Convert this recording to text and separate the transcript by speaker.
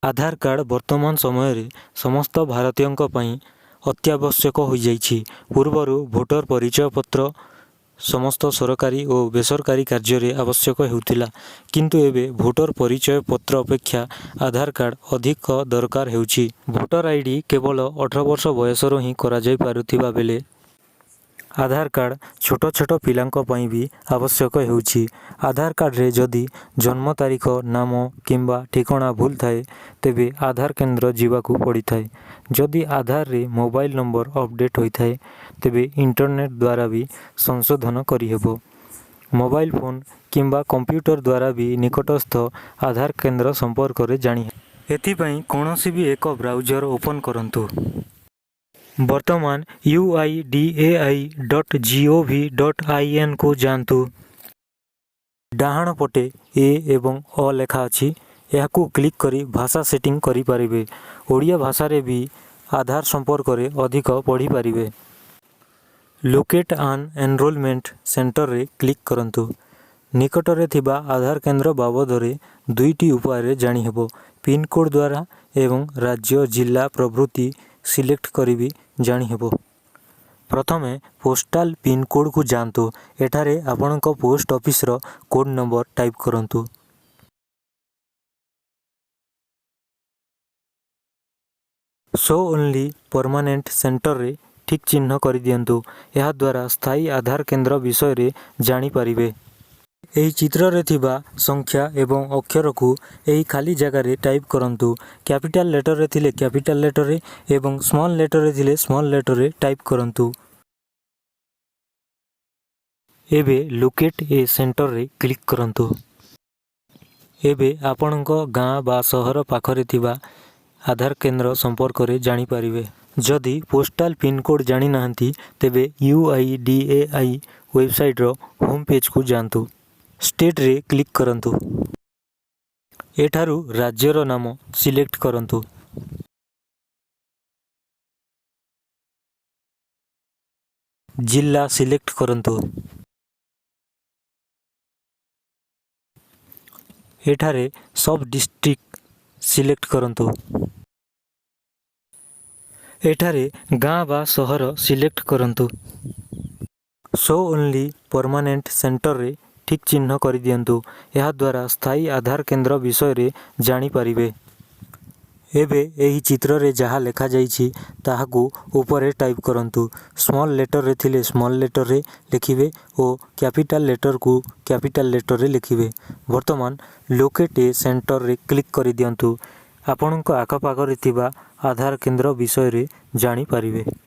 Speaker 1: ଆଧାର card ବର୍ତ୍ତମାନ ସମୟରେ ସମସ୍ତ ଭାରତୀୟଙ୍କ ପାଇଁ ଅତ୍ୟାବଶ୍ୟକ ହୋଇଯାଇଛି। ପୂର୍ବରୁ ଭୋଟର ପରିଚୟ ପତ୍ର ସମସ୍ତ ସରକାରୀ ଓ ବେସରକାରୀ କାର୍ଯ୍ୟରେ ଆବଶ୍ୟକ ହେଉଥିଲା, କିନ୍ତୁ ଏବେ ଭୋଟର ପରିଚୟ ପତ୍ର ଅପେକ୍ଷା ଆଧାର କାର୍ଡ଼ ଅଧିକ ଦରକାର ହେଉଛି। ଭୋଟର ଆଇଡି କେବଳ 18 ବର୍ଷ ବୟସରୁ ହିଁ କରାଯାଇ ପାରୁଥିବା ବେଳେ ଆଧାର କାର୍ଡ଼ ଛୋଟ ଛୋଟ ପିଲାଙ୍କ ପାଇଁ ବି ଆବଶ୍ୟକ ହେଉଛି। ଆଧାର କାର୍ଡ଼ରେ ଯଦି ଜନ୍ମ ତାରିଖ, ନାମ କିମ୍ବା ଠିକଣା ଭୁଲ ଥାଏ, ତେବେ ଆଧାର କେନ୍ଦ୍ର ଯିବାକୁ ପଡ଼ିଥାଏ। ଯଦି ଆଧାରରେ ମୋବାଇଲ ନମ୍ବର ଅପଡ଼େଟ୍ ହୋଇଥାଏ, ତେବେ ଇଣ୍ଟରନେଟ୍ ଦ୍ୱାରା ବି ସଂଶୋଧନ କରିହେବ। ମୋବାଇଲ ଫୋନ୍ କିମ୍ବା କମ୍ପ୍ୟୁଟର ଦ୍ୱାରା ବି ନିକଟସ୍ଥ ଆଧାର କେନ୍ଦ୍ର ସମ୍ପର୍କରେ ଜାଣି। ଏଥିପାଇଁ କୌଣସି ବି ଏକ ବ୍ରାଉଜର ଓପନ୍ କରନ୍ତୁ। ବର୍ତ୍ତମାନ uidai.gov.inକୁ ଯାଆନ୍ତୁ। ଡାହାଣ ପଟେ ଏ ଏବଂ ଅ ଲେଖା ଅଛି, ଏହାକୁ କ୍ଲିକ୍ କରି ଭାଷା ସେଟିଂ କରିପାରିବେ। ଓଡ଼ିଆ ଭାଷାରେ ବି ଆଧାର ସମ୍ପର୍କରେ ଅଧିକ ପଢ଼ିପାରିବେ। ଲୋକେଟ୍ ଆନ୍ ଏନରୋଲମେଣ୍ଟ ସେଣ୍ଟରରେ କ୍ଲିକ୍ କରନ୍ତୁ। ନିକଟରେ ଥିବା ଆଧାର କେନ୍ଦ୍ର ବାବଦରେ ଦୁଇଟି ଉପାୟରେ ଜାଣିହେବ: ପିନ୍କୋଡ଼୍ ଦ୍ୱାରା ଏବଂ ରାଜ୍ୟ, ଜିଲ୍ଲା ପ୍ରଭୃତି ସିଲେକ୍ଟ କରି ବି ଜାଣିହେବ। ପ୍ରଥମେ ପୋଷ୍ଟାଲ ପିନ୍କୋଡ଼୍କୁ ଯାଆନ୍ତୁ। ଏଠାରେ ଆପଣଙ୍କ post officer code number type କରନ୍ତୁ। ଶୋ ଓନ୍ଲି ପରମାନେଣ୍ଟ ସେଣ୍ଟରରେ ଠିକ୍ ଚିହ୍ନ କରିଦିଅନ୍ତୁ। ଏହାଦ୍ୱାରା ସ୍ଥାୟୀ ଆଧାର କେନ୍ଦ୍ର ବିଷୟରେ ଜାଣିପାରିବେ। ଏହି ଚିତ୍ରରେ ଥିବା ସଂଖ୍ୟା ଏବଂ ଅକ୍ଷରକୁ ଏହି ଖାଲି ଜାଗାରେ ଟାଇପ୍ କରନ୍ତୁ। କ୍ୟାପିଟାଲ ଲେଟରରେ ଥିଲେ କ୍ୟାପିଟାଲ ଲେଟରରେ ଏବଂ ସ୍ମଲ୍ ଲେଟରରେ ଥିଲେ ସ୍ମଲ୍ ଲେଟରରେ ଟାଇପ୍ କରନ୍ତୁ। ଏବେ ଲୋକେଟ୍ ଏ ସେଣ୍ଟରରେ କ୍ଲିକ୍ କରନ୍ତୁ। ଏବେ ଆପଣଙ୍କ ଗାଁ ବା ସହର ପାଖରେ ଥିବା ଆଧାର କେନ୍ଦ୍ର ସମ୍ପର୍କରେ ଜାଣିପାରିବେ। ଯଦି ପୋଷ୍ଟାଲ ପିନ୍କୋଡ଼୍ ଜାଣିନାହାନ୍ତି, ତେବେ ୟୁଆଇଡିଏଆଇ ୱେବସାଇଟ୍ର ହୋମ୍ ପେଜ୍କୁ ଯାଆନ୍ତୁ। ଷ୍ଟେଟ୍ରେ କ୍ଲିକ୍ କରନ୍ତୁ। ଏଠାରୁ ରାଜ୍ୟର ନାମ ସିଲେକ୍ଟ କରନ୍ତୁ। ଜିଲ୍ଲା ସିଲେକ୍ଟ କରନ୍ତୁ। ଏଠାରେ ସବ୍ ଡିଷ୍ଟ୍ରିକ୍ଟ ସିଲେକ୍ଟ କରନ୍ତୁ। ଏଠାରେ ଗାଁ ବା ସହର ସିଲେକ୍ଟ କରନ୍ତୁ। ଶୋ ଓନ୍ଲି ପରମାନେଣ୍ଟ ସେଣ୍ଟରରେ ଠିକ୍ ଚିହ୍ନ କରିଦିଅନ୍ତୁ। ଏହାଦ୍ୱାରା ସ୍ଥାୟୀ ଆଧାର କେନ୍ଦ୍ର ବିଷୟରେ ଜାଣିପାରିବେ। ଏବେ ଏହି ଚିତ୍ରରେ ଯାହା ଲେଖାଯାଇଛି, ତାହାକୁ ଉପରେ ଟାଇପ୍ କରନ୍ତୁ। ସ୍ମଲ୍ ଲେଟରରେ ଥିଲେ ସ୍ମଲ୍ ଲେଟରରେ ଲେଖିବେ ଓ କ୍ୟାପିଟାଲ ଲେଟରକୁ କ୍ୟାପିଟାଲ ଲେଟରରେ ଲେଖିବେ। ବର୍ତ୍ତମାନ ଲୋକେଟ୍ ଏ ସେଣ୍ଟରରେ କ୍ଲିକ୍ କରିଦିଅନ୍ତୁ। ଆପଣଙ୍କ ଆଖପାଖରେ ଥିବା ଆଧାର କେନ୍ଦ୍ର ବିଷୟରେ ଜାଣିପାରିବେ।